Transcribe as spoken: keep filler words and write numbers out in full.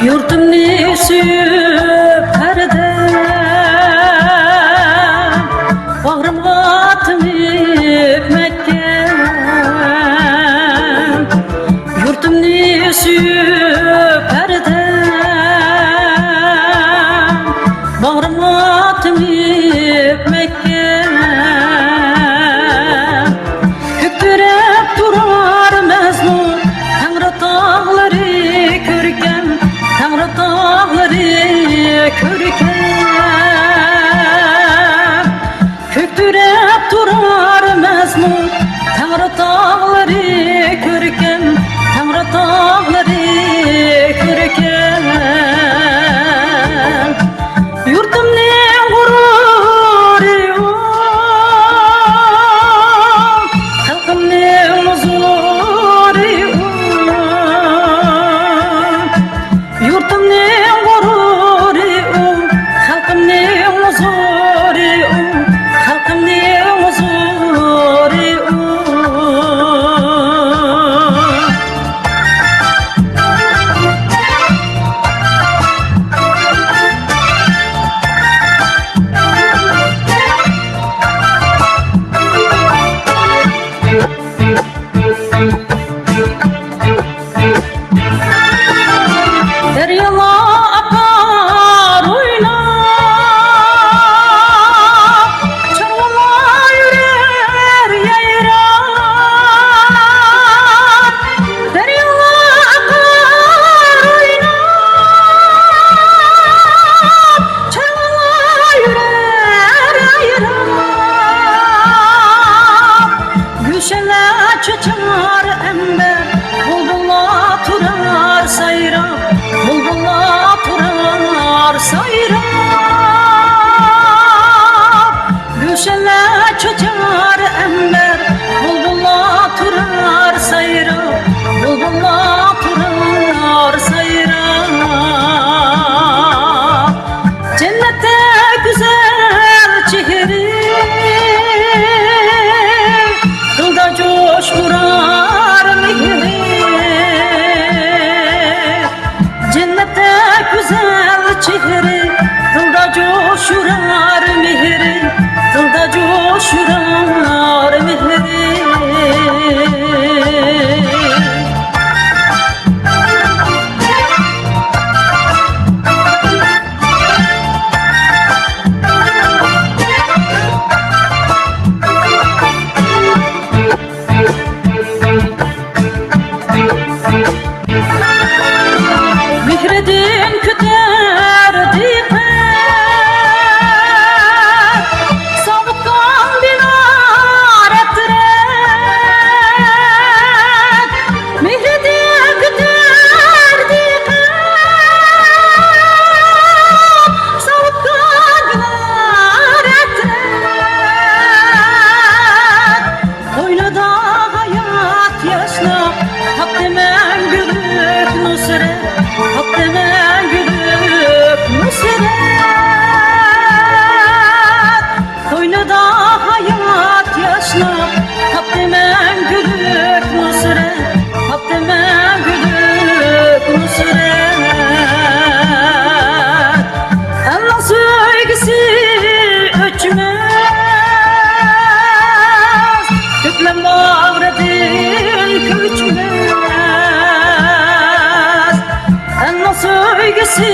يۇرتۇمنى سۆيۈپ ھەردەم، باغرىمغا تىڭىپ مەھكەم. يۇرتۇمنى سۆيۈپ ھەردەم، باغرىمغا تىڭىپ مەھكەم. كۆكتۈرۈپ تۇرار مەزمۇت، تەڭرى تاغلىرى كۆركەم، تەڭرى تاغلىرى كۆركەم. كۆكتۈرۈپ تۇرار مەزمۇت، تەڭرى تاغلىرى كۆركەم، تەڭرى تاغلىرى كۆركەم. يۇرتۇمنىڭ غۇرۇرى ئۇ، خەلقىمنىڭ ھۇزۇرى ئۇ. يۇرتۇمنىڭ غۇرۇرى ئۇ، خەلقىمنىڭ ھۇزۇرى ئۇ، خەلقىمنىڭ ھۇزۇرى ئۇ. دەريالار ئاقار ئويناپ، چارۋىلار يۈرەر يايراپ. دەريالار ئاقار ئويناپ، چارۋىلار يۈرەر يايراپ. گۈلشەنلەر چېچەر ئەمبەر، بۇلبۇللار تۇرار سايراپ، بۇلبۇللار تۇرار سايراپ. گۈلشەنلەر چېچەر ئەمبەر، بۇلبۇللار تۇرار سايراپ، بۇلبۇللار تۇرار سايراپ. جەننەتتەك گۈزەل چېھرى، دىلدا جوش ئۇرار مېھرى. جەننەتتەك گۈزەل چېھرى، دىلدا جوش ئۇرار مېھرى، دىلدا جوش ئۇرار مېھرى. مېھرىدىن كۆتەردى قەد، ساۋۇتقان بىنار ئەترەت. مېھرىدىن كۆتەردى قەد، ساۋۇتقان بىنار ئەترەت. قوينىدا ھايات ياشناپ، تاپتى مەڭگۈلۈك نۇسرەت، تاپتى مەڭگۈلۈك نۇسرەت. قوينىدا ھايات ياشناپ، تاپتى مەڭگۈلۈك نۇسرەت، تاپتى مەڭگۈلۈك نۇسرەت. ئەلنىڭ سۆيگۈسى ئۆچمەس، كۆكلەم باغرىدىن كۆچمەس. ئەلنىڭ سۆيگۈسى